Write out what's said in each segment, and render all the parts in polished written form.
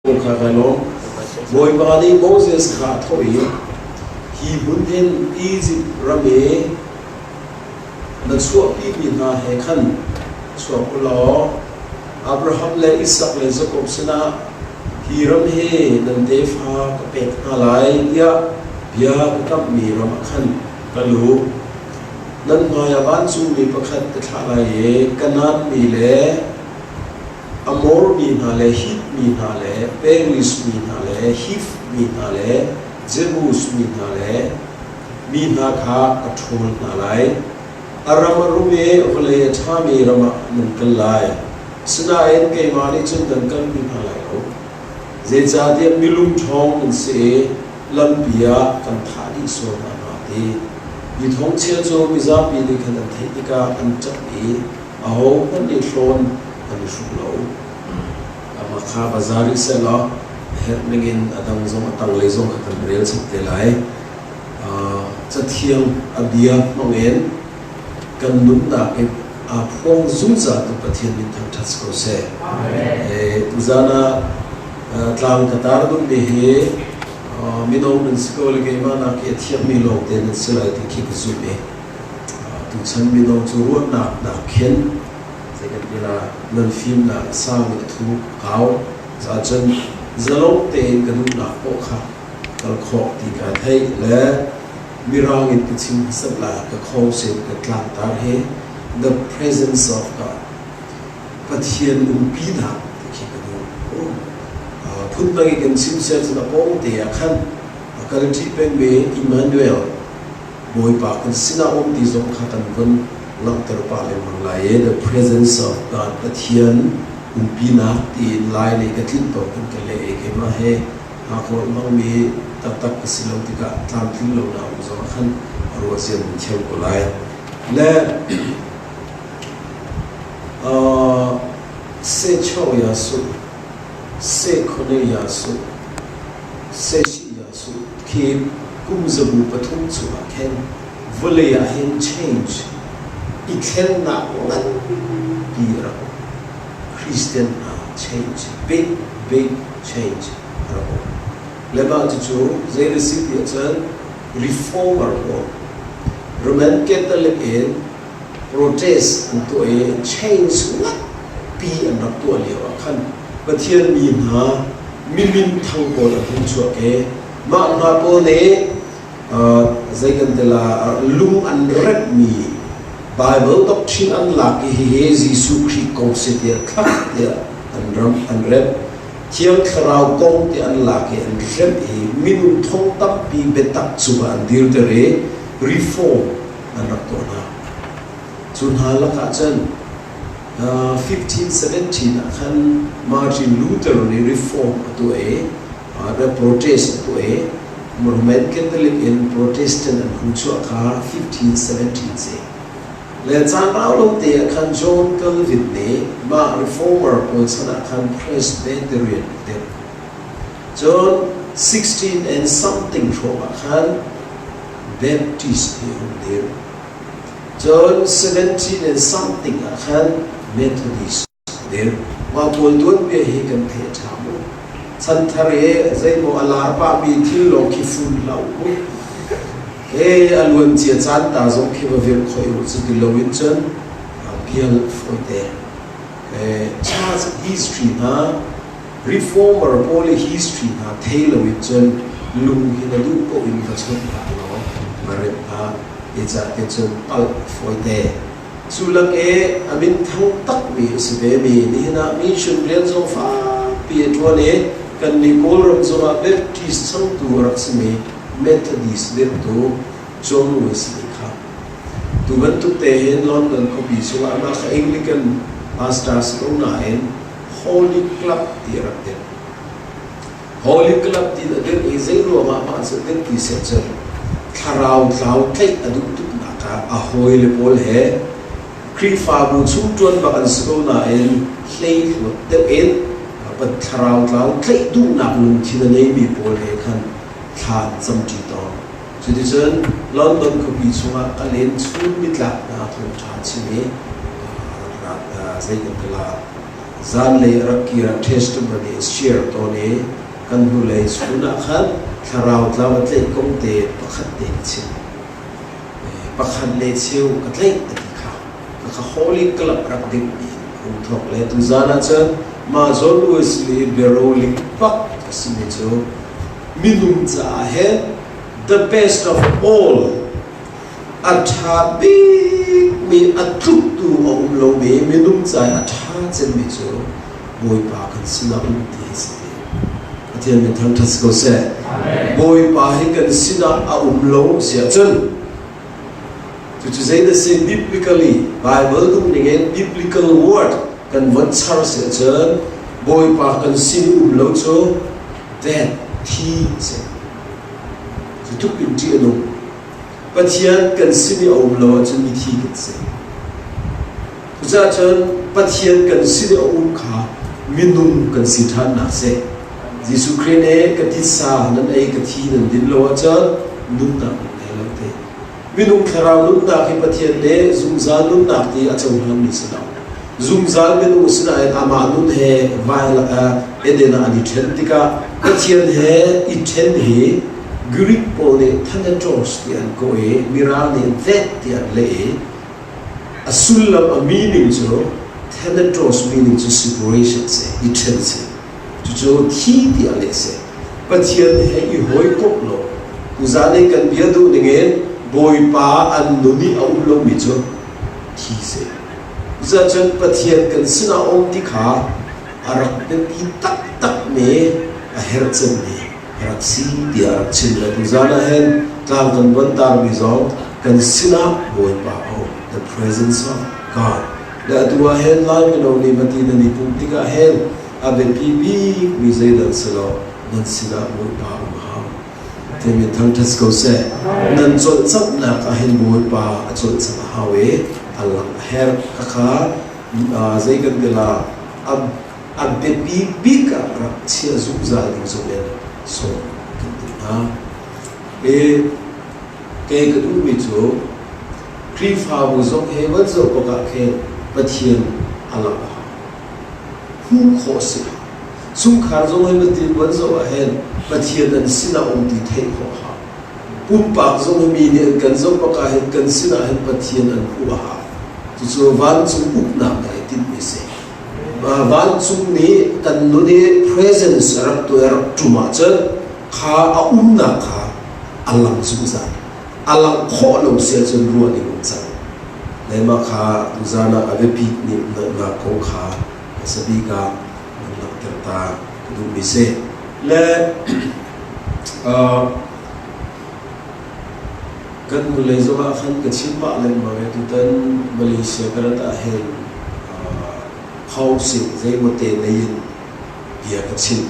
Kha kai lawm. Bawipa nih Moses kha a thawh i, Hi hmun hin Izipt ram i na chuahpimi hna he khan chuak u law Abraham le Isak le Jakob sinah hi ram hi nan tefa ka pek hna lai tiah bia ka kamhmi ram ah khan kal u. Nan hmaiah vancungmi pakhat ka thlah lai i Kanaan mi le Amor mi hna le Hit mi hna le Periz mi hna le Hiv mi hna le Jebus mi hna le mi hna kha ka ṭhawl hna lai. A ram a rum i vawlei a ṭhami ram ah nan kal lai. Asinain keimah nih cun nan kalpi hna lai lo. Zeicahtiah milung ṭhawng nan si i lampi ah kan thah dih sual hna hnga ti. Hi thawngchia cu mizapi nih khan an theih tikah an ṭap i ahohmanh nih hlawn an i hruk lo. Amah kha va za rih sehlaw a herh ningin a dang zong a tanglei zong kha kan rel chap te lai. Cathiang a bia hmangin kan nunnak i aa phuang zungzal tu Pathian min thangṭhat si ko seh. Tuzan ah tlang ka tar duhmi hi mino nan si ko le keimah nak i a thiammi lawngte nan si lai ti khi ka zumh i Tuchan mino cu ruahnak nakkhin zei kan ti la nan fimnak a sang i a thu a kau. Cun zalong tein ka duhnak poah kha kal khawh ti kaa theih le Mirang in ka chim hmasat la ka khawngsen ka tlangtar hi the presence of God Pathian umpinak ti khi ka duh. Phundang i kan chim siah cun a pawng te ah khan a kal ṭi pengmi Emmanuel Bawipa kan sinah um ti zong kha kan vun langhter pah lengmang lai i the presence of God Pathian umpinak tiin lai lei ka tlinh tawk in ka leh i keimah he aa hmangmi taktak ka si lo tikah tlamtling lonak um zong ah khan a ruah zia nan thiam ko lai. Le se cho ya su se khone ya su Sehchihnak cu khi kum zabu pathum chungah khin vawlei ah hin change i thlennak nganpi a rak um. Christian hna change, big big change a rak um. Le mah cucu zei na si ti ahcun reformer pawl Roman Catholic in protest an tuah i change nganpi an rak tuah lio ah khan Pathian mi hna mimin thang pawl an hung chuak i mah hna pawl nih zei kan ti la lung an remhmi Bible doctrine an lak i hihi Jesuh Khrih kong si tiah thlak tiah an ram an remh Thiang Thlarau kong ti an lak i an remh i minung thong tampi biatak cungah an dirter i reform an rak tuah hna. Cu hna lakah cun 1517 ah khan Martin Luther nih reform a tuah i the protest a tuah i Roman Catholic in Protestant an hung chuah kha 1517 si. Le caan rau lo te ah khan John Calvin nih mah reformer pawl chan ah khan Presbyterian a dirh. Cun 16 and something hrawng ah khan Baptist hi a hung dir. Cun 17 and something ah khan Methodist a dir. Mah pawl tuanbia hi kan theih a ṭha mu. Chanthar i zeimaw a lar pahmi thil lawng khi fun hlah u mu. He a luancia caan ta zong khi va virh khawh u cu ti loin cun pial a fawite. Church history hna Reformer pawl i history hna thei loin cun lung hi na duh paoh in va chawnh hlah law va remh hlah. Zeicahtiah cun palh a fawite. Cu lak i a minthang takmi a si vemi nihin ah mission rian zong fakpi a ṭuan i kannih Kawlram zongah Baptist changtu a rak simi Methodist dirhtu John Wesley kha tu bantuk te hin London khuapi chungah amah kha Anglican pastor si ko nain Holy Club ti a rak dirh. Holy Club ti a dirh i zei ruangah mah cu dirh ti seh cun thlarau tlau tlaih a duh tuknak ah a hawile pawl he Khrihfabu chung ṭuan bak an si ko nain hleihluat deuh in thlarau tlau tlaih duhnak lungthin a neimi pawl he khan thla an camṭi tawn. Cuticun London khuapi chungah kal in chun nitlak hna thawngṭha chim i zei kan ti la. Zanlei a rak kir ah testimony a share tawn i kan hnulei chun ah khan thlarau tlau a tlaih kong te pakhat te ka chim. Pakhat le cheu ka tlaih a ti kha. Khakha Holy Club rak ding mi hung thawk le tuzan ahcun mah John Wesley biaroling bak a simi cu minung caah hin the best of all a ṭha bikmi a tluktu a um lomi minung ca i a ṭha cemmi cu Bawipa kan sinah um ti hi si ti. Pathian min thangṭhat si ko seh. Bawipa hi kan sinah a um lo si ahcun cucu zeidah si biblically Bible duh ningin biblical word kan von char si ahcun Bawipa kan sin um lo cu death thi a si. Cu tluk in ṭih a nung. Pathian kan sin i a um lo ahcun mithi kan si. Cucaah cun Pathian kan sin i a um kha minung kan si ṭhannak si. Jesuh Khrih nih ka titsa nan ei ka thi nan din lo ahcun nunnak nan ngei lo ti. Minung thlarau nunnak hi Pathian nih zungzal nunnak ti a cohlanmi si lo. Zungzal minung sinain amah nun he vai Eden ah an i ṭhen tikah Pathian he i ṭhen hi Greek pawl nih thanatos ti an kawh i Mirang nih vet ti an leh i a sullam a meaning cu thanatos meaning cu separation si, i ṭhen si. Cucu thi tiah leh si. Pathian he i hawikomh lo. Tuzaan i kan bia duh ningin Bawipa an nun i a um lomi cu thi si. Cucaah Pathian kan sinah a um ti kha a rak biapi taktakmi a herh cemmi a rak si tiah a rak chim le tuzaan ah hin tlang kan von tarmi zong kan sinah Bawipa a um, the presence of God. Le atu ah hin Lai mino nih va ti nan i pumh tikah hin a biapi bikmi zeidah si lo nan sinah Bawipa um a hau. Timi thangṭhat ko seh. Nan cawlcanghnak ah hin Bawipa a cawlcangh a hau i a lang a herh. Khakha zei kan ti la a biapi bik ah rak chia zungzal ding zong in sawm kan duh hna. I kei ka duhmi cu Khrihfabu zong hi van zoh bak ah khin Pathian a lang a hau. Hmuh khawh si hau. Chungkhar zong hi van van zoh ah hin Pathian an sinah um ti theih khawh a hau. Pumpak zong hi mi nih an kan zoh bak ah hin kan sinah hin Pathian an hmuh a hau. Cucu vancung uknak nih ai tinhmi si. Vancung nih kan nun i presence a rak tuah a rak ṭum ahcun kha a umnak kha a lang zungzal. A langh khawh lo si ahcun ruah ding um cang. Le mah kha tuzaan ah a biapit nih nak kong kha hmasa bik ah nan langhter ta ka duhmi si. Le kan hnulei zongah khan ka chim pah lengmang i tutan Malaysia ka rat ah hin housing zeimaw te nei in bia ka chim.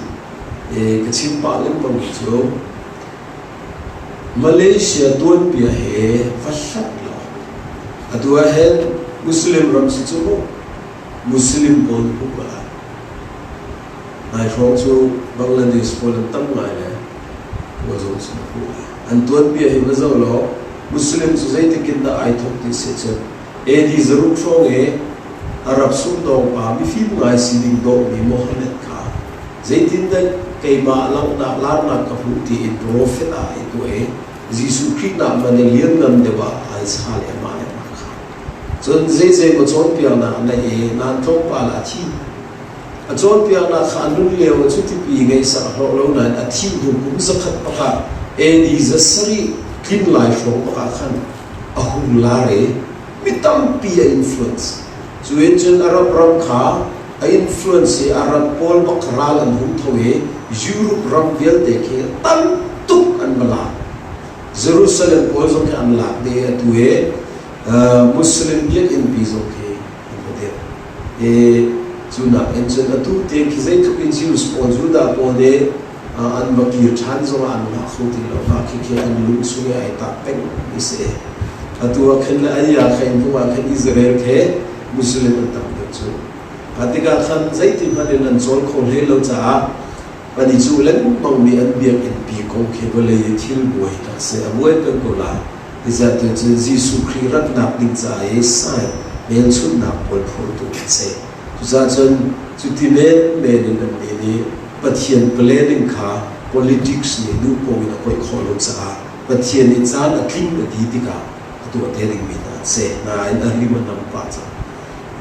I ka chim pah lengmang mi cu Malaysia tuanbia he va hlat law atu ah hin Muslim ram si cu mu Muslim pawl uk ko lai. Nai hrawng cu Bangladesh pawl an tam ngai le kawl zong cu na hmuh lai. An tuanbia hi va zoh law Muslim cu zeitik in dah ai thawk ti si cun AD zaruk hrawng i Arab sumdawng pa mifim ngai sining dawhmi Mohammed kha zeitindah keimah langhnak larnak ka hmuh tiin profet ah ai tuah i Jesuh Khrih nak man i lianngan deuh ah ai sa le amah le amah kha. Cun zeizei maw cawnpiaknak a neih i nan tlawmpal ah a thi. A cawnpiaknak kha a nun lio ah cutipi ngaihsak a hlawh lo nain a thih hnu kum zakhat pakhat AD 700 tlin lai hrawng bak ah khan a hung lar i mi tampi a influence. Cu in cun Arab ram kha a influence i Arab pawl bak ral an hung tho i Europe ram vialte khi tam tuk an va lak. Jerusalem pawl zong khi an lak dih i atu hi Muslim biakinn pi zong khi an va dirh. I cu nak in cun atu te khi zeitluk in Jews pawl Judah pawl nih an va kir ṭhan zongah an ngah kho ti lo. Mah khikhi an lung chung i ai tah peng mi si. Atu ah khin le ai ah khin hnu ah khin Israel khi Muslim an tam deuh cu. Kha tikah khan zeiti hmanh in an cawl kho hlei lo caah kan i cuh lengmang mi an biakinn pi kong khi vawlei i thil buai tak si a buai peng ko lai. Tizat tu cun Jesuh Khrih ratnak ding ca i sign hmelchunhnak pawl phurtu an si. Cucaah cun cuti menmen in annih nih Pathian planning kha politics nih duh paoh in a koih khawh lo caah Pathian nih caan a tling a ti tikah a tuah te dingmi hna an si. Nain a rim a nam pah cang.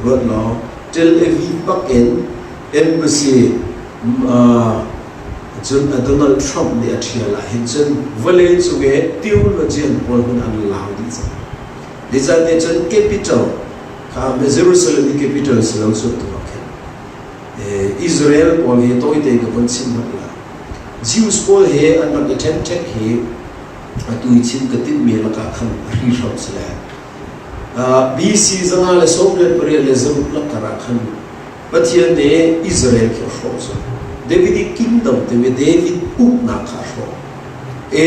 Ruat law, Tel Aviv bak in embassy cun Donald Trump nih a ṭhial ahhin cun vawleicung i theologian pawl hmanh an lau dih cang. Zeicahtiah cun capital kha Jerusalem i capital si lo cu atu ah khin. Israel pawl hi tawite ka von chim hmanh la. Jews pawl he an rak i ṭhenṭhek hi atu i chim ka timhmi lakah khan a hrihhram si le. BC 198 le 6 lakkar ah khan Pathian nih Israel khi a hrawh cu. David i kingdom timi David uknak kha a hrawh. E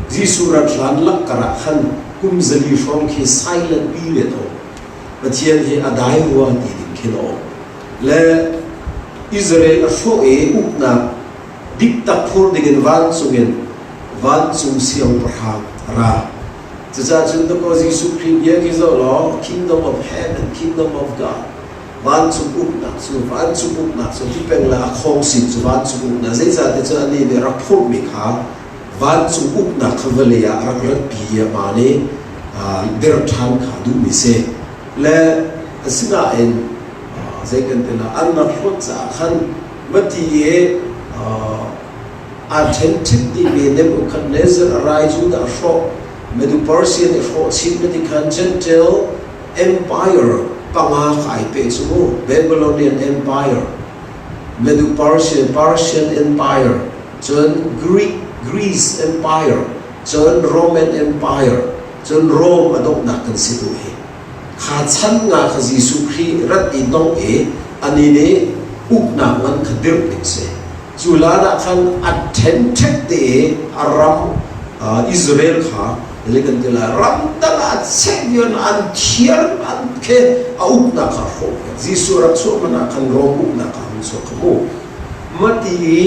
Jesuh rat hlan lakkar ah khan kum zali hrawng khi silent period a um. Pathian hi a dai rua ti ding khin a um. Le Israel a hrawh i uknak dik tak phur dingin vancung in vancung siangpahrang a ra. Cucaah cun dakaw Jesuh Khrih bia khi zoh law Kingdom of Heaven, Kingdom of God, vancung uknak cu vancung uknak cu ti peng le a khawngsin cu vancung uknak zeicahtiah cun anih nih rak phurhmi kha vancung uknak kha vawlei ah rak ratpi i amah nih der ṭhan kha duhmi si. Le asinain zei kan ti la an rak hlawt caah khan mati i aa ṭhenṭhit dihmi Nebuchadnezzar a rai Judah a hrawh Medo-Persian i hrawh chin na ti khan Gentile Empire panga kha ai pe cu mu Babylonian Empire Medo-Persian Persian Empire cun Greek Greece Empire cun Roman Empire cun Rome a donghnak kan si tu hi kha chan nga kha Jesuh Khrih rat i dong i ani nih uknak ngan kha dirh ding si. Cu lan ah khan a ṭhenṭhek te i a ram Israel kha zei kan ti lai ram dang ah chek vial an thiar an khe a uknak kha a hrawh piak. Jesuh rak chuah hmanh ah khan Rom uknak kha hun chuak kha mu. Mati i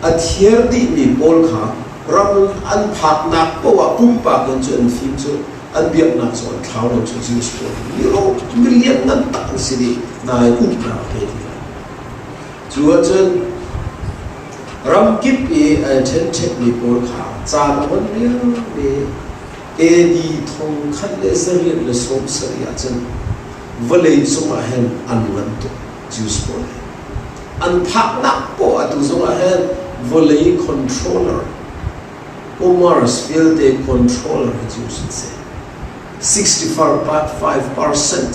a thiar dihmi pawl kha ram an phaknak paoh ah pumpak in cu an fim cu an biaknak cu an thlau lo cu Jews pawl miro milian ngan tak an si dih nain uknak a pe ti lo. Cu ahcun ramkip i ai ṭhenṭhekmi pawl kha caan a hman liomi AD 1870 ahcun vawlei cungah hin an ngan tuk Jews pawl hi. An phaknak poah atu zongah hin vawlei controller commerce vialte controller hi Jews an si. 65.5%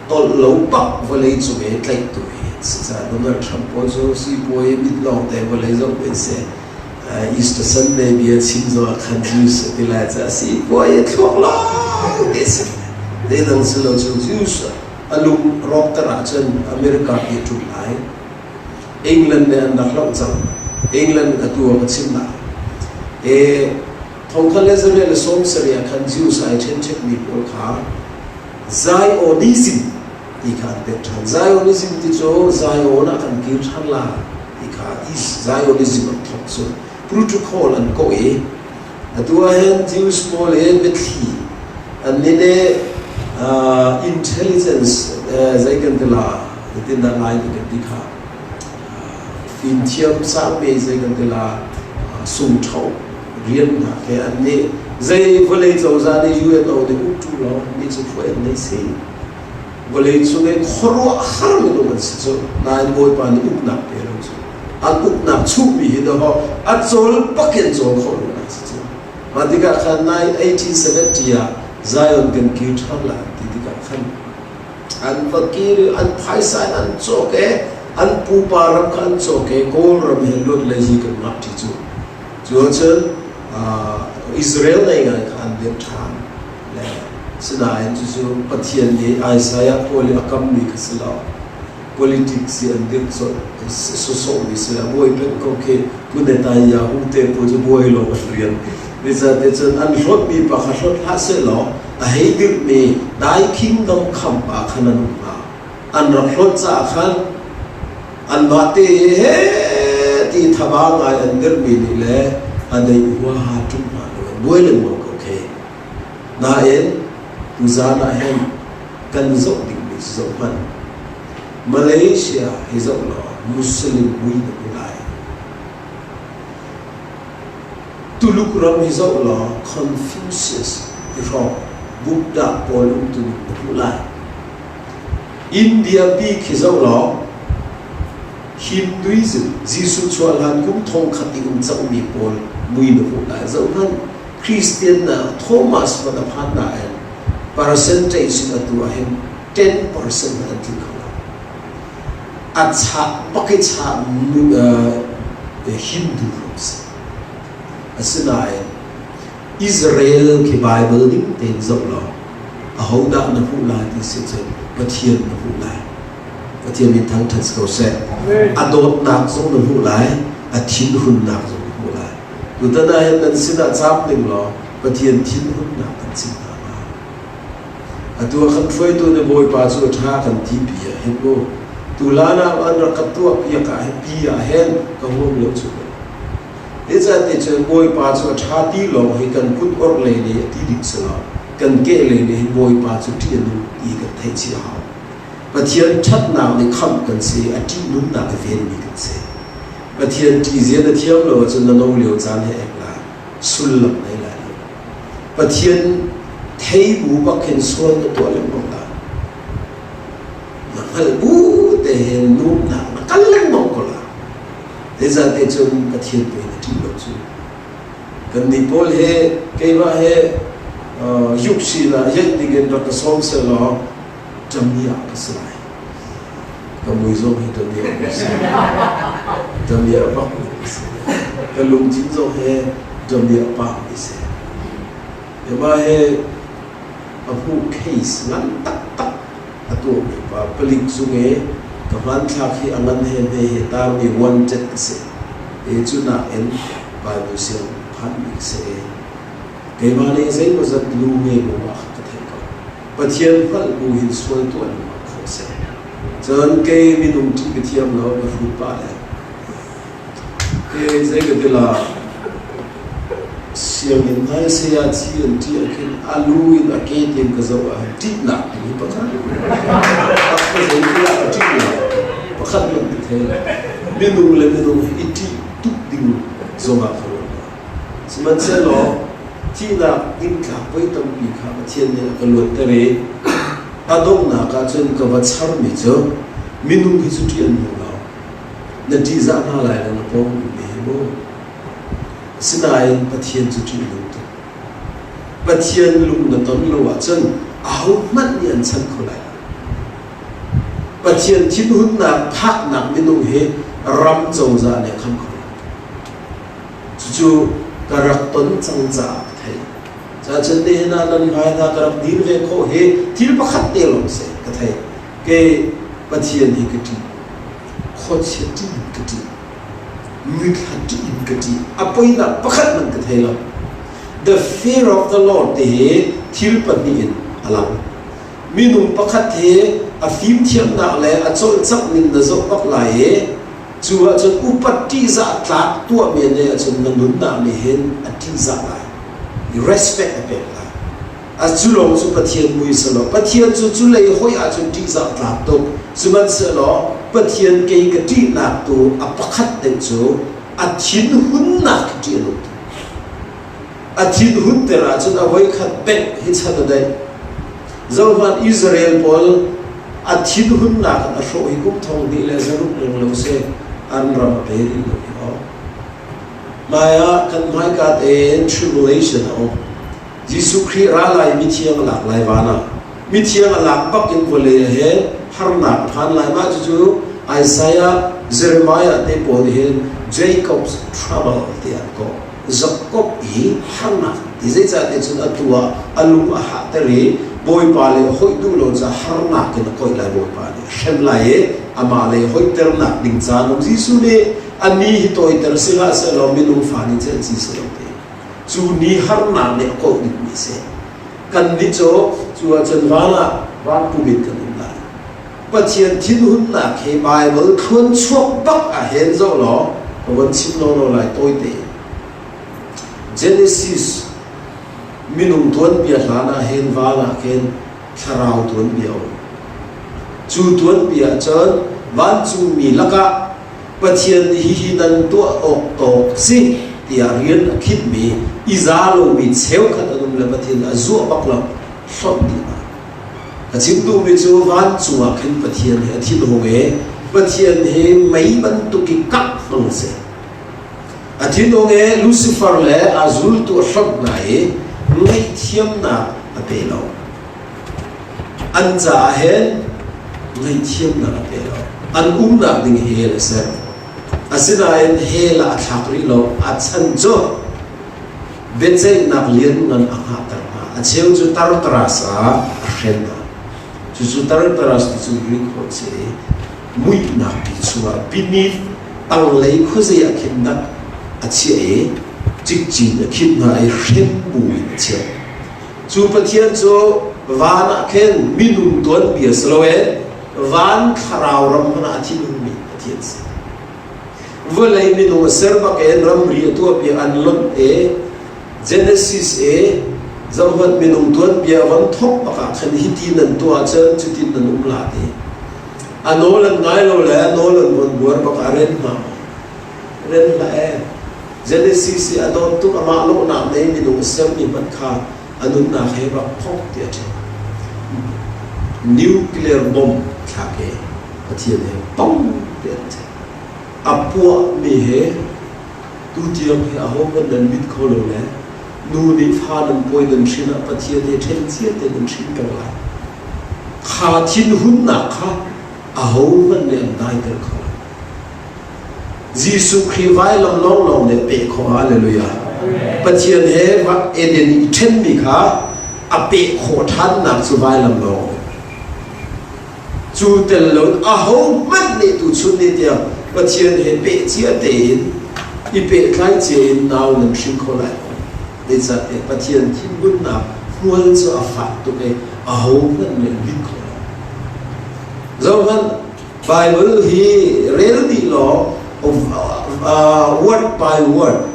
tolh lo bak vawlei cung i tlaihtu hi an si caah Donald Trump pawl cu sipuai mit lawng te vawlei zoh men si. Easter Sunday bia chim zongah khan Jews a ti lai caah sipuai a thluak lawng te si. Zeidang si lo cu Jews a lung rawkter ahcun America hi a ṭum lai. England nih an rak hloh cang. England atu ah ka chim lai. E, thongkhat le zareh le sawm sarih ah khan Jews ai ṭhenṭhekmi pawl kha Zionism ti kha an pek ṭhan. Zionism ti cu Zion ah kan kir ṭhan la ti kha Zionism an thawk cu protocol an kawh i atu ah hin Jews pawl hi biathli an nih nih intelligence zei kan ti la zeitindah lai ti kan ti kha fimthiam sangmi zei kan ti la sungṭho rian hna ke an nih zei vawlei cozah nih UNO nih uktu lawng mi cu hruai an nei si vawlei cung i khuaruahhar minung an si cu nain Bawipa nih uknak pe lo cu an uknak chuhmi hi dawh a cawl bakin cawl khawh lo nak si cu mah tikah khan nai 1870 ah Zion kan kir ṭhan lai ti tikah khan an va kir i an phaisa in an cawk e an pupa ram kha an cawk e Kawlram he luat lei hi kan ngah ṭi cu cu ahcun Israel nei ngai kha an dirh ṭhan le sinain cucu Pathian nih Isaiah pawl i a kammi kha si lo politics hi an dirh sawsawhmi si a buai peng ko khi Pu Netanyahu te pawl cu buai lawng an rian zeicahtiah cun an hlawtmi pa kha hlawt hlah sehlaw a hei dirhmi Dai Kingdom kham ah khan an um hnga an rak hlawt caah khan anmah te he ti thaba ngai an dirhmi nih le a deih huaha ṭum hna lo an buai lengmang ko khi nain tuzaan ah hin kan zoh dingmi cu zoh hmanh. Malaysia hi zoh law Muslim mui na hmu lai. Tuluk ram hi zoh law Confucius ti hrawng Buddha pawl umtu na hmuh lai. India pi khi zoh law Hinduism Jesuh chuah hlan kum thongkhat i um cangmi pawl mui na hmuh lai. Zoh hmanh Christian na Thomas hmanh a phan nain percentage in atu ahhin 10% hmanh an tling kho lo. A chah bak i chah Hindu ram si. Asinain Israel khi Bible ning tein zoh law ahodah na hmuh lai ti si cun Pathian na hmuh lai. Pathian min thangṭhat si ko seh. A dawtnak zong na hmuh lai, a thinhunnak zong na hmuh lai. Tutan ah hin nan sinah caam ning law Pathian thinhunnak kan chim hna lai. Atu ah kan hruaitu nih Bawipa cu a ṭha kan ti pi ah hin mu. Tulan ah an rak ka tuah piak ah hin pi ah hin ka huam lo cu. Zeicahtiah Bawipa cu a ṭha ti lawng hi kan kut orhlei nih a ti ding si lo, kan kehlei nih hin Bawipa cu ṭih a nung ti kan theih chih a hau. Pathian ṭhatnak nih khamh kan si, a ṭihnunnak i venmi kan si. Pathian ṭihzia na thiam lo ahcun na no lio caan he ek lai, sullam nei lai lo. Pathian thei bu bak hin sual na tuah lengmang lai. Na hngalh bu te hin nuamnak na kal lengmang ko lai. Zeizate cun Pathian pei na ṭih lo cu. Kannih pawl he keimah he yuk sinah yeih dingin rak ka sawm sehlaw ṭamiah ka si lai. Ka mui zong hi ṭamiah ka si. Ṭamiah bak mi ka si. Ka lungthin zong he ṭamiah pa mi si. Keimah he a hmuh case ngan taktak a tuahmi pa palik zung i ka hmanthlak hi a ngan he hme he tarmi wanted ka si i cu nakin Bible siang phanmi ka si i keimah nih zeimawzat lu ngei bu ah ka theih ko. Pathian hngalh bu hin sual tuah lengmang khawh si. Cun kei minung ṭih ka thiam lo, ka hrut pah le Ke zei ka ti la sianginn hna i sayaci an ṭih ah khin a lu in a ke tiang ka zoh ah ṭihnak timi pakhat tak ka zei ti ah ka ṭih lo pakhat hmanh ka thei lo minung le minung hi i ṭih tuk ding zongah ka ruat lo sihmanhsehlaw thihnak ding tlak voi tampi kha Pathian nih a ka luatter i a donghnak ah cun ka va charmi cu minung hi cu ṭih an nung lo Na ṭihzah hna lai lo na pawng ummi hi mu. Asinain Pathian cu ṭih a nung tuk. Pathian lung na ton lo ahcun ahohmanh nih an chanh kho lai lo. Pathian thinhunnak phaknak minung hi ram cozah nih a kham kho lo. Cucu ka rak ton cang caah ka theih. Cacun nihin ah nan hmai hna ka rak dir ve khawh hi thil pakhat te lawng si ka theih. Kei Pathian hi ka ṭih. Khuachia ṭih in ka ṭih. Mithla ṭih in ka ṭih. A poinak pakhat hmanh ka thei lo. The fear of the Lord ti hi thil pahnih in a lang. Minung pakhat hi a fimthiamnak le a cawlcangh ning na zoh bak lai i cu ahcun upat ṭihzah tlak tuahmi nih ahcun na nunnak nih hin a ṭihzah lai. Respect a pek lai. A cu lawng cu Pathian mui si lo. Pathian cu cu lei hoih ahcun ṭihzah tlak tuk. Sihmanhsehlaw Pathian kei ka ṭihnak tu a pakhat deuh cu a thinhunnak khi ṭih a nung tuk. A thinhunter ahcun a voikhat bengh hi chan a daih. Zohhmanh Israel pawl a thinhunnak in a hrawh hi kum thong hnih le zaruk leng lo si an ram a pe rih lo hi aw. Hmai ah kan hmaika tein tribulation a um. Jesuh Khrih ra lai mithiang a lak lai van ah mithiang a lak bak in vawlei ah hin harnak a phan lai mah cucu Isaiah Jeremiah te pawl nih hin Jacob's trouble tiah an kawh Jacob i harnak ti zeicahtiah cun atu ah a lung a hahter i Bawipa le hoih duh lo ca harnak in a koih lai Bawipa nih a hrem lai i amah lei hoihternak ding caan um Jesuh nih a ni hi tawiter si hlah sehlaw minung fa nih celh ci si lo ti Cu ni harnak nih a kawh dingmi a si. Kannih cu cu ahcun van ah vanpum in kan um lai. Pathian thinhunnak hi Baibal thluan chuak bak ah hin zoh law ka von chim lawlaw lai tawite in. Genesis minung tuanbia hlan ah hin van ah khin thlarau tuanbia a um. Cu tuanbia ahcun vancungmi lakah Pathian nih hihi nan tuah awk tawk a si tiah rian a khinhmi i za lomi cheukhat an um le Pathian a zuah bak lo, hlonh dih hna. A chim duhmi cu vancung ah khin Pathian hi a thinhung i Pathian hi mei bantuk i kangh hmang a si. A thinhung i Lucifer le a zultu a hlonh hna i ngaihthiamnak a pe lo. An caah hin ngaihthiamnak a pe lo. An umnak ding hell a ser. Asinain hell ah a thlak rih lo. A chan cu biaceihnak lianngan a hngahter hna. A cheu cu Tartarus ah a hren hna. Cucu Tartarus ti cu Greek holh si i muihnak ti chungah beneath tanglei khuazei ah khin dak a chiah i cikcin a khinh hna i hrem bu in a chiah. Cu Pathian cu van ah khin minung tuanbia si loin van thlarau ram hmanh ah a thinhungmi Pathian si. Vawlei minung a ser bak in ramri a tuahpiak an lonh i Genesis i zohhmanh minung tuanbia von thawk bak ah khan hiti nan tuah ahcun cutin nan um la ti. A nawl an ngai lo le a nawl an von buar bak ah ren hna ren hlah e. Genesis i a dawt tuk amah lawhnak nei minung a sermi hmanh kha a nunnak he bak phok ti a ṭhen. Nuclear bomb thlak i Pathian he pong ti an ṭhen. A puahmi he tutiang hi ahohmanh nan mit kho lo le nu nih fa nan pawi nan hrin ah Pathian he ṭhen cia te nan hrin peng lai. Kha thinhunnak kha ahohmanh nih an daiter kho lo. Jesuh Khrih vailam lawnglawng nih peh khawh. Hallelujah. Pathian he Eden i ṭhenmi kha a peh khawh ṭhannak cu vailam lawng. Cu tel lo ahohmanh nih tuchun ni tiang Pathian he peh cia tein i pehtlai cia in nau nan hring kho lai lo. Zeicahtiah Pathian thinhunnak hmual cu a fak tuk i ahohmanh nih an rit kho lo. Zohhmanh, Bible hi rel dih law word by word,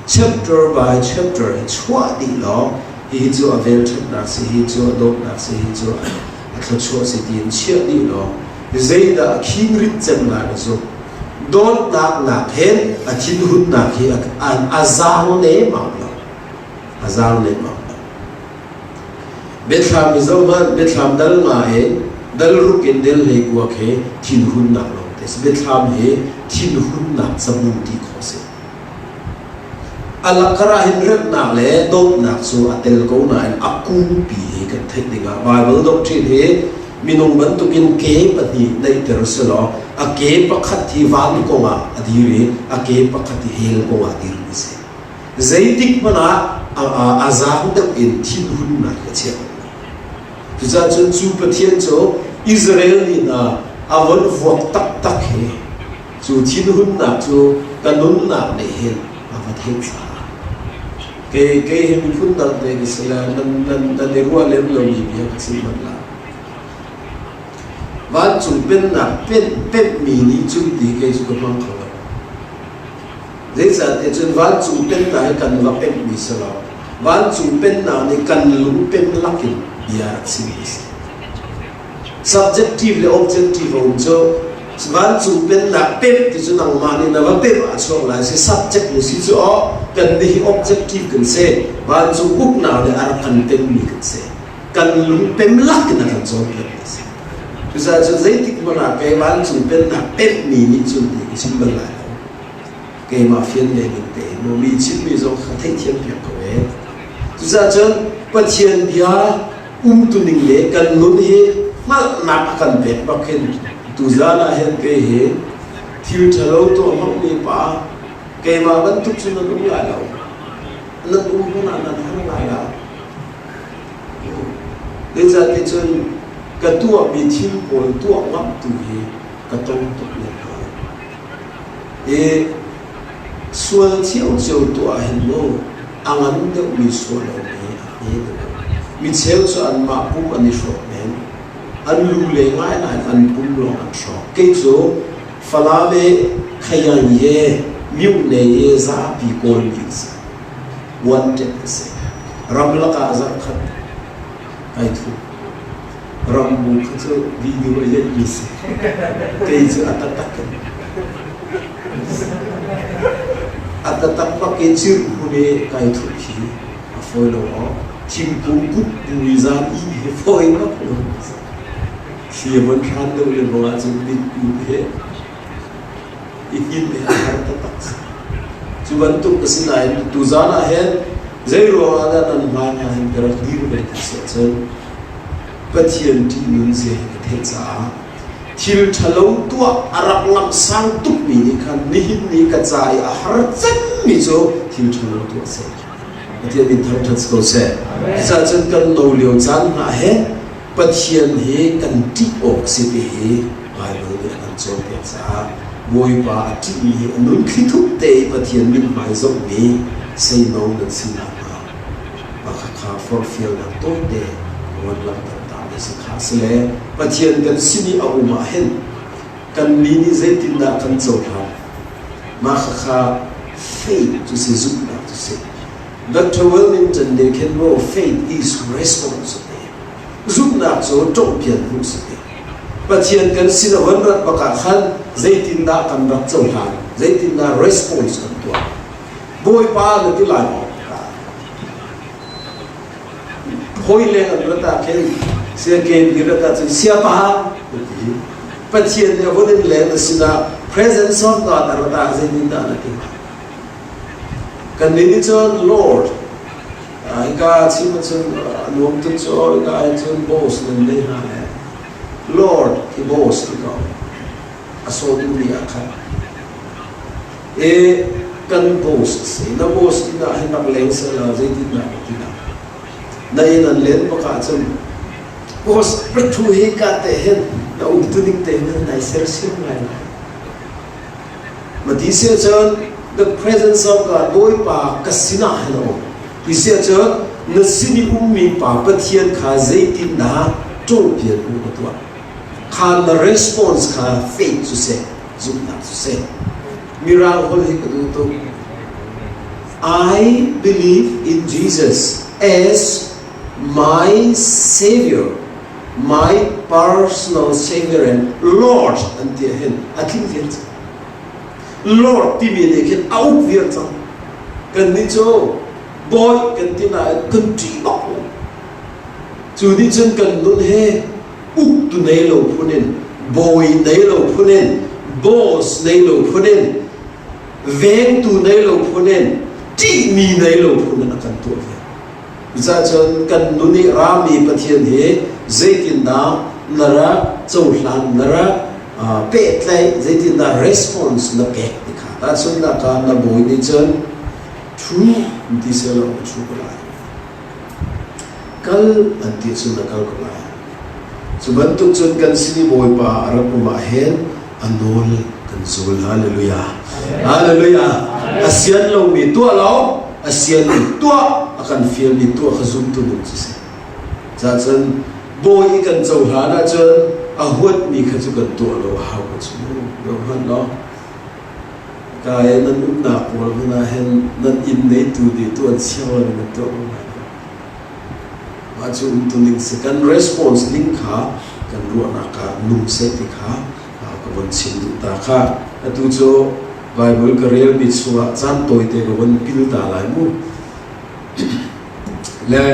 chapter by chapter hi chuah dih law hihi cu a velṭhatnak si, hi cu a dawtnak si, hi cu a thluachuah si tiin chiah dih law zeidah a khingrit cem lai na zumh. Dawtnak nak hen a thinhunnak hi a zaang lemmam lo. A zaang lemmam lo. Biathlam i zohhmanh, biathlam dal nga in dal ruk in del 19 khi thinhunnak lawngte a si. Biathlam hi thinhunnak cabu ti khawh a si. A lakar ah hin remnak le dawtnak cu a tel ko nain a kungpi hi kan theih dingah Bible doctrine hi minung bantukin ke pahnih neihter selaw a ke pakhat hi van kongah a dir i a ke pakhat hi hell kongah a dirmi a si. Zeitik hmanh ah a zaang deuh in thinhunnak a chiah. Cucaah cun cu Pathian cu Israel mi hna a von vuak taktak hi cu thinhunnak cu ka nunnak nih hin a va theih caah kei kei hi miphun dang te ka si le nan nan nan i ruah lem lomi bia ka chim manh la. Vancung pennak penh penhmi nih cun ti kei cu ka hmang kho lo. Zeicahtiah cun vancung pennak hi kan va pemhmi si lo. Vancung pennak nih kan lung pem lakin bia rak chimmi a si. Subjective le objective a um cu vancung pennak pemh ti cu nangmah nih na va pemh ah chuak lai si subject na si cu aw kan nih hi objective kan si vancung uknak nih a rak kan pemmi kan si kan lung pem lakin a kan cawnpiakmi a si. Cucaah cun zeitik hmanh ah kei vancung pennak pemhmi nih cun ti ka chim bal lai lo. Keimah fian ve ning tein maw mi chimmi zong kha theihthiam piak ko e. Cucaah cun Pathian bia umtuning le kan nun hi hngalhnak a kan pek bak hin tuzan ah hin kei hi thil ṭhalo tuah hmangmi pa keimah bantuk cu nan um lai lo. Nan um hmanh ah nan har lai lo. Zeicahtiah cun ka tuahmi thil pawl tuah ngam tu hi ka tong tuk lem lo. I sual ciocio tuah hin mu a ngan deuhmi sual a um i a hme deuh. Mi cheu cu anmah pum an i hrawk men. An lu le ngai nain an pum lawng an hrawk. Kei cu Falam i Khayang ye Myone ye zapi Kawlmi ka si. Wanted ka si. Ramlak ah zarhkhat kai thup. Rammu kha cu video a yeihmi si. Kei cu a taktak in. A taktak bak in cirhmun i kai thup hi a fawi lo aw. Thingkung kut bu i zan i hi fawi bak lo. Thli a von hran deuh lengmang ahcun mit ut he i hnin he a har taktak. Cu bantuk a si nain tuzaan ah hin zei ruangah dah nan hmai ah hin ka rak dir ve ti si ahcun Pathian ṭihnun zia hi ka theih caah thil ṭhalo tuah a rak lamhsang tukmi nih khan nihin ni ka ca i a har cemmi cu thil ṭhalo tuah a si. Pathian min thangṭhat si ko seh. Cucaah cun kan no lio caan hna he Pathian hi kan ṭih awk a si ti hi Baibal nih a kan cawnpiak caah Bawipa a ṭihmi hi a nun thlithup te i Pathian mithmai zohmi seino nan si nakhnga mah kha forhfialnak tawite ka van langhter ta mi si kha si le Pathian kan sin i a um ah hin kannih nih zeitindah kan cohlan mah kha faith cu si zumhnak cu si Dr. Wilmington nih khin maw faith is response a ti. Zumhnak cu ṭongpian hmuh si ti. Pathian kan sin a von rat bak ah khan zeitindah kan rak cohlan, zeitindah response kan tuah. Bawipa na ti lai maw? Hawi leng an rat ah khin siaken hi rat ahcun siapa na ti. Pathian nih a von in leng na sinah presence of God a rat ah zeitindah na ti hnga? Kannih nih cun Lord, hika chim ahcun a nuam tuk cu hika ah cun boss nan nei hna le Lord hi boss ti ko a sawh duhmi ah khan e kan boss a si na boss inn ah hin rak leng seh law zeitindah na ti lai na inn an len bak ahcun boss rat hi ka te hin na umtuning te hin nai sersiam lai lai Mati si ahcun the presence of God Bawipa ka sinah hin a um. Ti si ahcun na sin i ummi pa Pathian kha zeitindah ṭawhpian u na tuah. Kha na response kha faith cu seh, zumhnak cu seh. Mirang holh hi ka duh tuk. I believe in Jesus as my Savior, my personal Savior and Lord an ti ahhin a tling vial cang. Lord timi nih khin a uk vial cang. Kannih cu bawi kan ti nain kan ṭih bak lo. Cu nih cun kan nun he uktu nei lo phun in, bawi nei lo phun in, boss nei lo phun in, vengtu nei lo phun in, ṭihmi nei lo phun in a kan tuah ve. Cucaah cun kan nun i rami Pathian hi zeitindah na rak cohlan, na rak pehtlaih, zeitindah response na pek ti kha. Tahchunhnak ah na bawi nih cun ṭhu an ti selaw na ṭhu ko lai. Kal an ti cun na kal ko lai. Cu bantuk cun kan sin i Bawipa a rak um ah hin a nawl kan zul. Hallelujah. Hallelujah. A sian lomi tuah lo, a sianmi tuah, a kan fialmi tuah kha zumtu nung cu si. Cacun bawi i kan cohlan ahcun a huatmi kha cu kan tuah lo a hau ko cu. Lo hmanh law. Ka i nan umnak pawl hmanh ah hin nan inn neitu nih tuan siang lo in nan tuah ko lai lo. Mah cu umtuning si kan response ning kha kan ruahnak ah nung seh ti kha ka von chim duh ta kha. Atu cu Bible ka relmi chungah caan tawite ka von pil ta lai mu. Le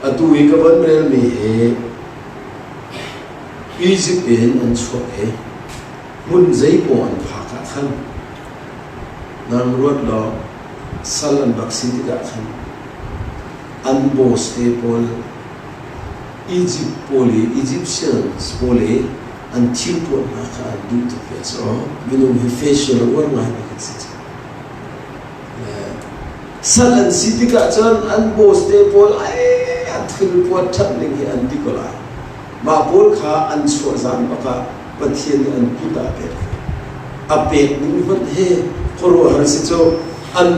atu i ka von relmi hi Egypt in an chuak i hmun zeipaw an phak ah khan nang ruat law sal an rak si tikah khan an boss te pawl Egypt pawl i Egyptians pawl i an thil puan hna kha an duh tuk ve cu minung hi facial a uar ngaimi kan si cu sal an si tikah cun an boss te pawl ai an thil puan ṭhat ning hi an ti ko lai mah pawl kha an chuah zan bak ah Pathian nih an kut ah a pek a pek ning hmanh hi khuaruahhar si cu an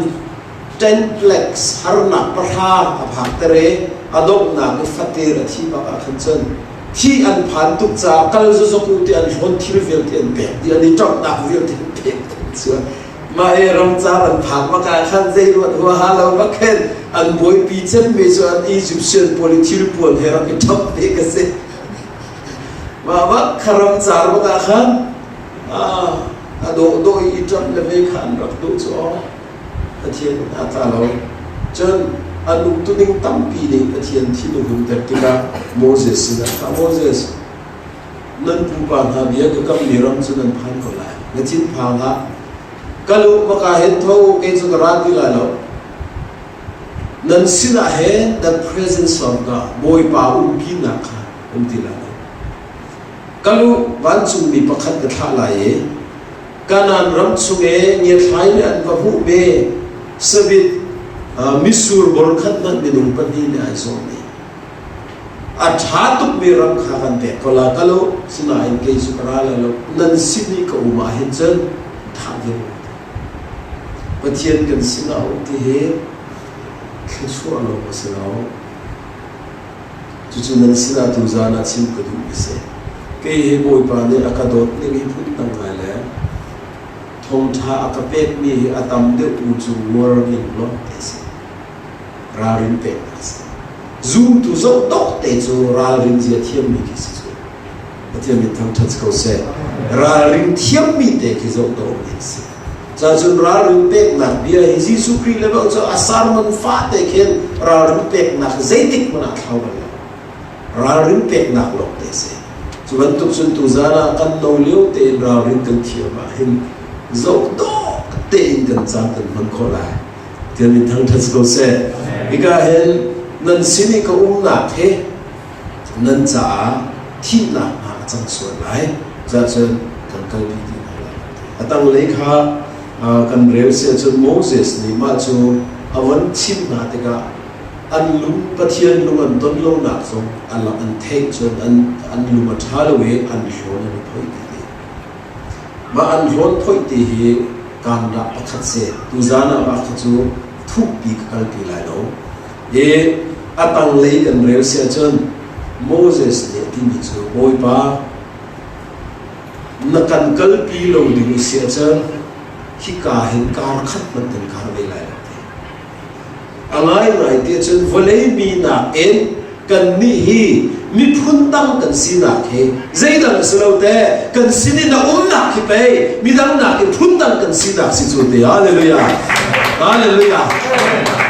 ten plagues harnak pahra a phakter i a donghnak i fatir a thi bak ah khan cun thi an phan tuk caah kal zuzuk u ti an hlawn thil vialte an pek dih an i ṭamhnak vialte an pek dih mah i ramcar an phak bak ah khan zei ruat huaha lo bak khin an buaipi cemmi cu an Egyptian pawl i thil puan he rak i ṭhamh ve ka si. Mah bak kha ramcar bak ah khan a dawhdawh i ṭamh le ve kha an rak duh cu aw. Pathian a tla lo. Cun an umtuning tampi nih Pathian thin a hunter tikah Moses sinah kha Moses, nan pupa hna bia ka kammi ram cu nan phan ko lai. Na thinphang hlah. Kal u, maka hin tho u, kei cu ka ra ti lai lo. Nan sinah he the presence of God, Bawipa umpinak kha um ti lai lo. Kal u, vancungmi pakhat ka thlah lai i Kanaan ram chung i ngiathlai nih an va hmuh ve sabit mitsur bor khat hmanh minung pahnih nih ai zawh ve. A ṭha tukmi ram kha kan pek ko la kal u, sinain kei cu ka ra lai lo, nan sin i ka um ah hin cun thah ve u. Pathian kan sinah um ti hi thluachuah lawng a si lo. Cucu nan sinah tuzaan ah chim ka duhmi si. Kei hi Bawipa nih a ka dawt ning hi phundang ngai le thawngṭha a ka pekmi hi a tam deuh tu cu warning lawng te si. Ralrin peknak a si. Zumtu zoh dawh te cu ralrin zia thiammi khi si cu. Pathian min thangṭhat ko seh. Ralring thiammi te khi zoh dawh mi an si. Cacun ralrin peknak bia hi Jesuh Khrih le bang cu a sermon fate khin ralrin peknak zeitik hmanh ah thlau bal lo. Ralrin peknak lawng te si. Cu bantuk cun tuzaan ah kan no lio tein ralrin kan thiam ah hin zoh dawh tein kan caan kan hman khawh lai. Tian min thangṭhat si ko seh. Hika hin nan sin i ka umnak hi nan caah thihnak hna a cang sual lai. Cacun kan kalpi ti hna lai. A tanglei kha kan rel si ahcun Moses nih mah cu a von chimh hna tikah an lung Pathian lung an ton lonak zong an lak an theih cun an an lung a ṭha lo i an hlawn an i phoih ti ti. Mah an hlawn phoih ti hi kaan dah pakhat si. Tuzaan ah mah kha cu thukpi ka kalpi lai lo. I a tanglei kan rel si ahcun Moses nih a timi cu Bawipa Na kan kalpi lo ding a si ahcun hika hin kar khat hmanh kan kar ve lai lo ti. A ngaingai ti ahcun vawlei mi nakin kannih hi miphun dang kan sinak hi zeidang a si lo te kan sin in a umnak hi pei midang nakin phun dang kan sinak si cu te. Hallelujah. Hallelujah.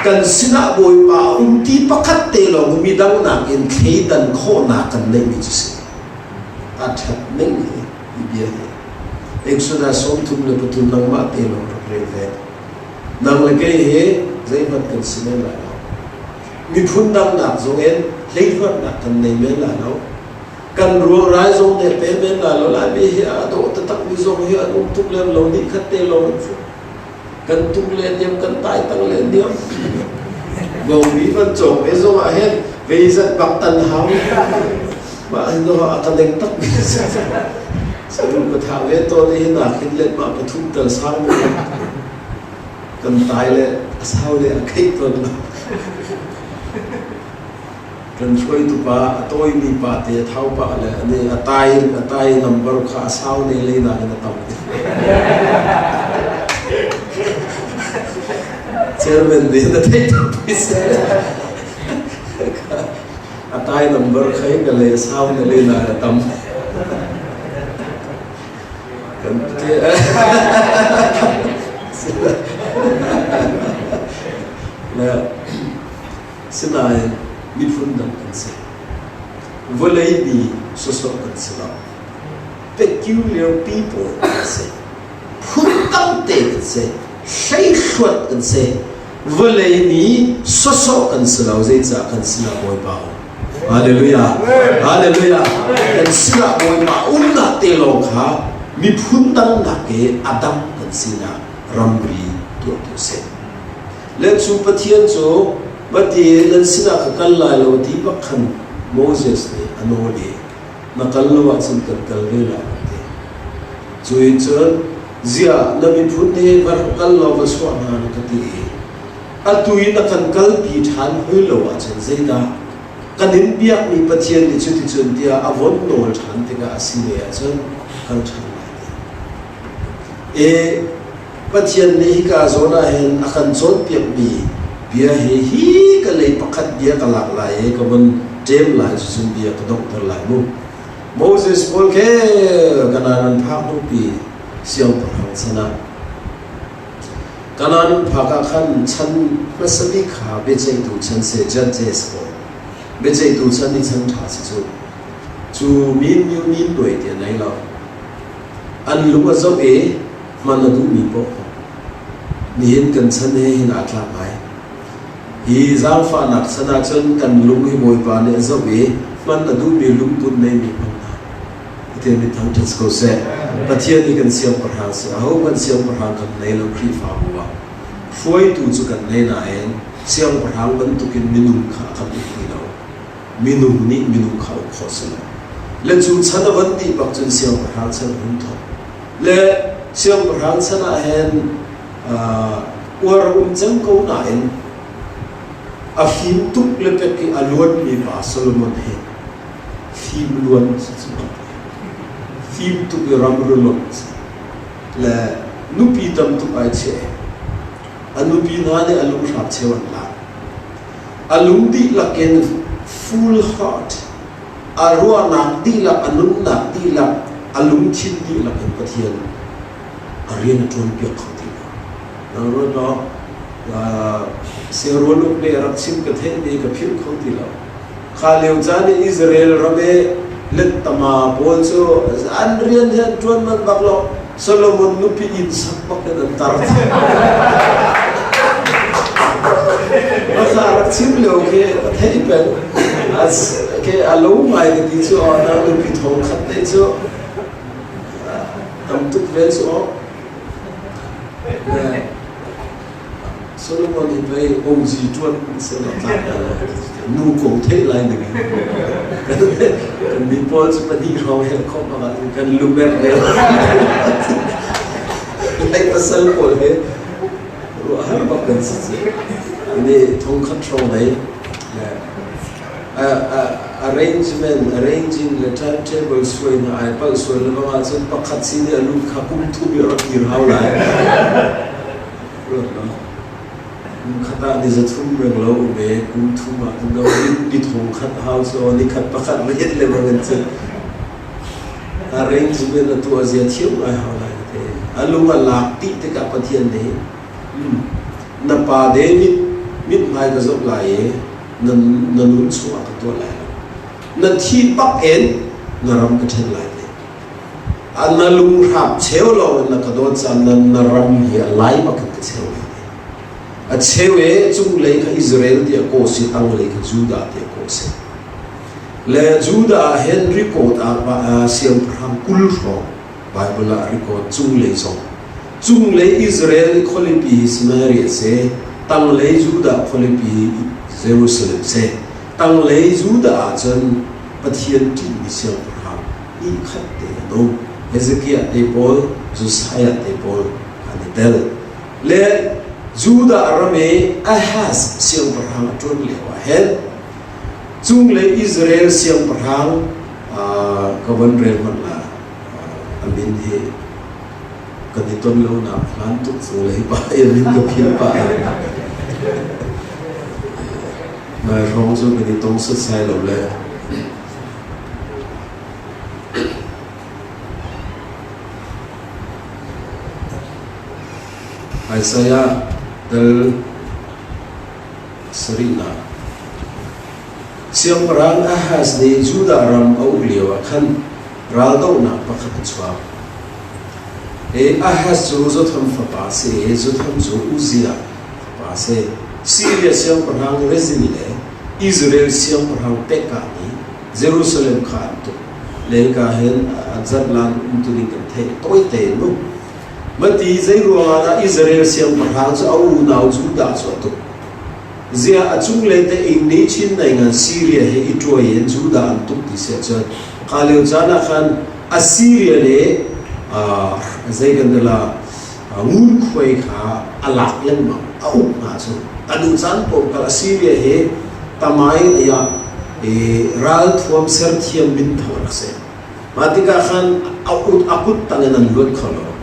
Kan sinah Bawipa a um ti pakhat te lawng midang nakin thleidan khawhnak kan neihmi cu si. A ṭhat ning hi hi bia hi Exodus 33 nangmah te lawng rak rel ve. Nang le kei hi zeihmanh kan si men lai lo. Miphun dangnak zong in hleihluatnak kan nei men lai lo. Kan ruangrai zong nih pe men lai lo. Laimi hi a dawh taktakmi zong hi an um tuk lem lo nih khat te lawng an fu. Kan tung le niam, kan tai tang le niam. Bawngbi van cawk ve zong ah hin veizat bak tan hau. Mah hin a ka deng tak mi saru ka thah ve tawn i hin ah khin let mah pathum tal sang mu kan tai le a sau le a kheih tawn lo kan hruaitu pa a tawimi pa te a thau pa le ani a tai a tai number kha a sau ne lei na in a tam chairman nih na theih tuk A tai number khai ka le sau na le na a tam. Kan te le sinain miphun dang kan si. Vawlei mi sawsawh kan si lo. Peculiar people kan si. Phun dang te kan si. Hleihluat kan si. Vawlei nih sawsawh kan si lo, zeicah kan sinah Bawipa um. Hallelujah. Hallelujah. Kan sinah Bawipa umnak te lawng kha miphun dang nak i a dang kan sinah ramri tuahtu si. Le cu Pathian cu Pati nan sinah ka kal lai lo ti bak khan Moses nih a nawl i na kal lo ahcun kan kal ve lai lo ti. Cu in cun Ziah na miphun hi va rak kal law va chuah hna na ka ti i atu i na kan kalpi ṭhan hoi lo ahcun zeidah kan in biakmi Pathian nih cuticun tiah a von nawl ṭhan tikah a si ve ahcun kal ṭhan lai ti. E Pathian nih hika zawn ah hin a kan cawnpiakmi bia hi hi ka lei pakhat bia ka lak lai i ka von ṭem lai cucun bia ka donghter lai mu. Moses pawl ke Kanaan an phak hnupi siangpahrang chan ah Kanaan phak ah khan chan hmasa bik kha biaceihtu chan se judges pawl biaceihtu chan i chan ṭha si cu cu min myu min duai ti a nei lo an lung a zoh i hman a duhmi paoh nihin kan chan he hin aa tlak ngai hi zaangfahnak chan ahcun kan lung hi Bawipa nih a zoh i hman a duhmi lungput neimi hmang hna Pathian min thangṭhat si ko seh. Pathian hi kan siangpahrang si. Ahohmanh siangpahrang kan nei lo Khrihfabu ah. Hruaitu cu kan nei nain siangpahrang bantukin minung kha a kan uk ti lo. Minung nih minung kha uk khawh si lo. Le cu chan a van dih bak cun siangpahrang chan a hun thawk. Le siangpahrang chan ah hin uar a um cang ko nain a fim tuk le pek i a luanmi pa Solomon hi fim luan si cu fim tuk i ram rulawt si le nupi tam tuk ai cheh a nupi hna nih a lunghrap cheu an lak a lung dihlak in full heart a ruahnak dihlak a nunnak dihlak a lungthin dihlak in Pathian a rian a ṭuan piak kho ti lo nang ruat law siangrual uk nih a rak chim ka theih mi ka philh kho ti lo Kha lio caan i Israel ram i lettama pawl cu an rian hi an ṭuan manh bak lo. Solomon nupi inn sak bak in an tar. Maka rak chim lio khi ka theih peng. As ke a lo ngai ka ti cu aw na nupi thong khat te cu tam tuk ve cu aw. Solomon hi pei OG ṭuan selaw tlak nu kong theih lai ning kan mi pawl cu pahnih hrawng hel khawh bak ah kan lumer le lai pasal pawl he ruah har bak kan si ci ni thongkhat hrawng nei arrangement arranging le timetable suai na ai palh sual le bang ahcun pakhat sin i a lut kha kum thum i rak kir hau lai Ruat law, kum khat ah ni 300 reng lo um e, kum thum ah cun do ni thong khat hau so ni khat pakhat riat le bang in cun arrangement a tuah zia thiam ngai hau lai te. A lung a lak dih tikah Pathian nih na pa David mithmai ka zoh lai i na na nun chungah ka tuah lai lo. Na thi bak in na ram ka ṭhen lai te. Na lunghrap cheu lawng in na ka dawt caan na na ram hi a lai bak in ka cheu lai te. A cheu e cunglei kha Israel tiah kawh si tanglei kha Judah tiah kawh si. Le Judah ah hin record ah siangpahrang 20 hrawng Bible ah record cunglei zong. Cunglei Israel i khualipi hi Samaria si, tanglei Judah khualipi hi Jerusalem si. Tanglei Judah ah cun Pathian ṭihmi siangpahrang hnihkhat te an um. Hezekiah te pawl, Josiah te pawl an i tel. Le Judah ram i Ahaz siangpahrang a ṭuan lio ah hin cunglei Israel siangpahrang ka von rel hmanh la a min hi kan i ton lonak hlan tuk cu le hi pa i min ka philh pah. Nai hrawng cu kan i tong setsai lo le Isaiah dal sarihnak Siangpahrang Ahaz nih Judah ram a uk lio ah khan raldohnak pakhat a chuak. Ahaz cu Jotham fapa a si i Jotham cu Uzziah fapa a si. Siria siangpahrang Rezin le Israel siangpahrang Pekah nih Jerusalem kha an tuk. Le hika hin an zatlang umtuning kan theih tawi tein mu. Mati zei ruangah dah Israel siangpahrang cu a unau Judah cu a tuk? Ziah a cunglei te ing nih Chin ngai Syria he i ṭuai in Judah an tuk ti si ahcun kha lio caan ah khan Assyria le zei kan la ngunkhuai kha a lak lengmang a uk hna cu a duh caan paoh kal Assyria he tamai aya ralthuam serthiam minthang rak si mah tikah khan a ut a kut tang in an luat kho lo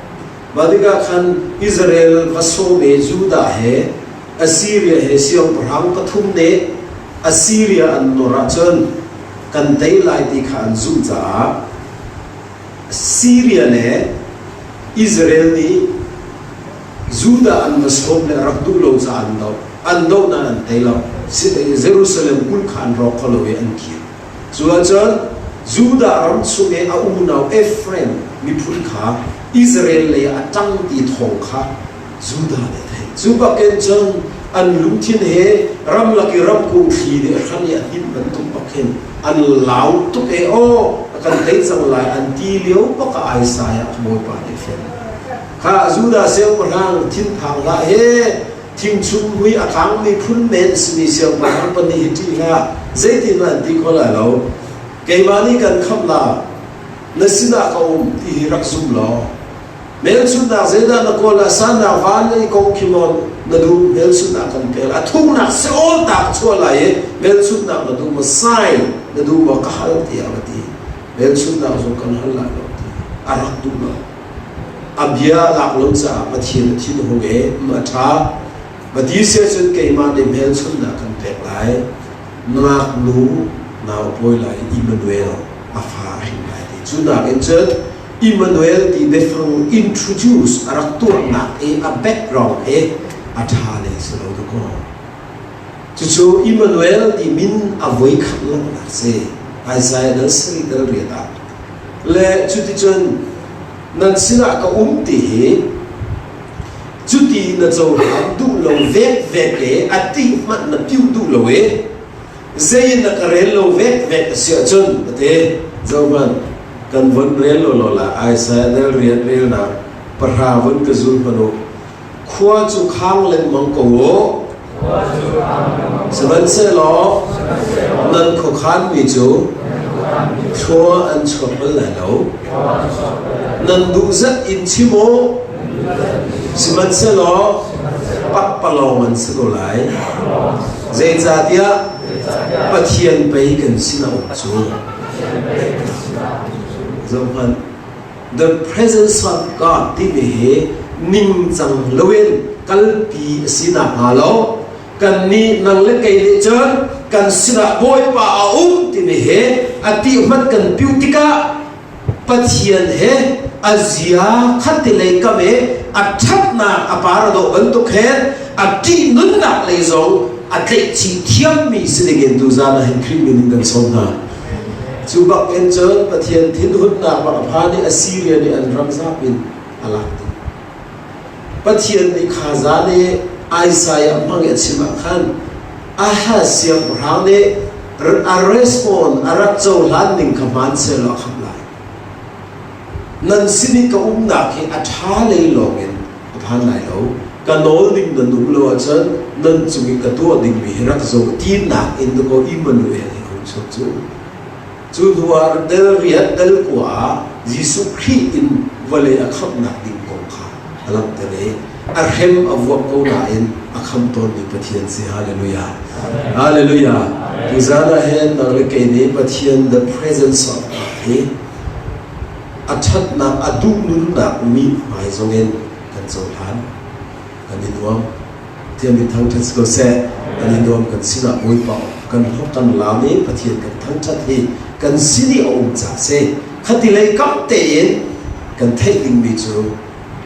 mah tikah khan Israel va sawm i Judah he Assyria he siangpahrang pathum nih Assyria an nawr ahcun kan. kan tei lai ti kha an zumh caah Syria le Israel nih Judah an va sawm le rak duh lo caah an doh. An doh nain an tei lo. Jerusalem kulh kha an rawk kho lo i an kir. Cu ahcun Judah ram chung i a unau Efraim miphun kha Israel lei ah a ṭang ti thawng kha Judah nih a theih. Cu bakin cun an lungthin he ramlak i ramkung thli nih a hran i a hnimh bantuk bak hin an lau tuk e aw a kan tei cang lai an ti lio bak ah Isaiah Bawipa nih a fian. Kha Judah siangpahrang thinphang hlah he thingchung mui a tlangmi phun men simi siangpahrang pahnih hi ṭih hlah zeitin an ti kho lai lo. Keimah nih kan khamh la na sinah ka um ti hi rak zum law Hmelchunhnak zeidah na kawl ah sannak van i kong khi maw na duh hmelchunhnak kan pek a thuknak Seol ta ka chuah lai i hmelchunhnak na duh maw sign na duh maw ka hal tiah va ti hmelchunhnak zong kan hal lai lo ti a rak duh lo a bia lak lo caah Pathian a thin hung i a ṭha va ti sia cun keimah nih hmelchunhnak kan pek lai ngaknu nau pawi lai Immanuel a fa a hrin lai ti cu nakin cun Immanuel ti biafang introduce a rak tuahnak i a background hi a ṭha lei si lo dakaw. Cucu Immanuel ti min a voikhat langhnak si. Isaiah dal sarih dal riat ah. Le cuticun nan sinah ka um ti hi cuti na cohlan duh lo vek vek e a ti hmanh na piu duh lo e zei na ka rel lo vek vek a si ahcun a ti zohmanh kan von rel lo lo la Isaiah dal rian relnak pahra vun ka zul hmanh u khua cu khang lengmang ko u sihmanhsehlaw nan khuakhan mi cu thlua an chuak bal lai lo nan duh zat in chim u Sihmanhsehlaw pakpalawng an si ko lai. Zeicahtiah Pathian pei kan sin a um cu. Zohhmanh, the presence of God timi hi ningcang loin kalpi a si nakhnga lo kannih nang le kei nih cun kan sinah Bawipa a um timi hi a ti hmanh kan piu tikah Pathian he a zia khattilei kam i a ṭhatnak a par a dawh bantuk he a ṭihnunnak lei zong a tlaihchih thiammi si dingin tuzaan ah hin Khrih min in kan sawm hna. Cu bak in cun Pathian thinhunnak bak a phan i Assyria nih an ram zap in a lak dih. Pathian nih kha zan i Isaiah hmang i a chim ah khan Ahaz siangpahrang nih a respond a rak cohlan ning kha hmaan sehlaw a khamh lai. Nan sin i ka umnak hi a ṭha lei lawngin a phan lai lo. Ka nawl ding nan um lo ahcun nan cung i ka tuah dingmi hi rak zoh tinak in dakaw Immanuel hi hung chuak cu. Cu hnuah del riat del kua ah Jesuh Khrih in vawlei a khamhnak ding kong kha a langhter i a hrem a vuak ko nain a khamh tawnmi Pathian si. Hallelujah. Hallelujah. Tuzaan ah hin nang le kei nih Pathian the presence of God hi a ṭhatnak a duhnunnak mi hmai zongin kan cohlan. Kan i nuam. Pathian min thangṭhat si ko seh. Kan i nuam kan sinah Bawipa kan hlawk kan laam i Pathian kan thangṭhat hi kan sin i a um caah si. Khati lei kam tein kan theih dingmi cu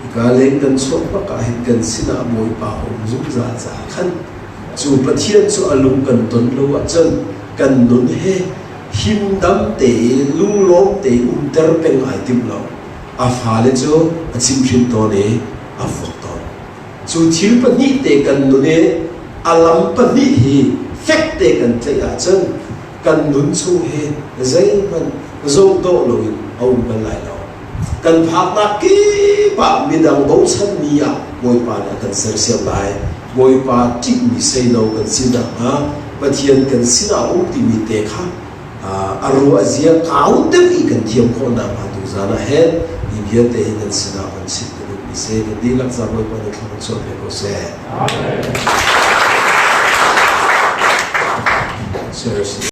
hika leng kan chuah bak ah hin kan sinah Bawipa a um zungzal caah khan cu Pathian cu a lung kan ton lo ahcun kan nun he himdam tein lunglawm tein umter peng ai tim lo. A fale cu a chimhhrin tawn i a vuak tawn. Cu thil pahnih te kan nun i a lam pahnih hi fek te kan tlaih ahcun kan nun chung hi zeihmanh zoh dawh loin a um bal lai lo. Kan phaknak kip ah midang bochanmi ah Bawipa nih a kan sersiam lai. Bawipa ṭihmi seino kan si nakhnga Pathian kan sinah a um timi te kha a ruah zia kau deuh i kan thiam khawh nakhnga tuzaan ah hin hi vialte hi nan sinah van chim ka duhmi si. Kan dihlak ca Bawipa nih thla kan chuah piak ko seh. Amen. Seriously.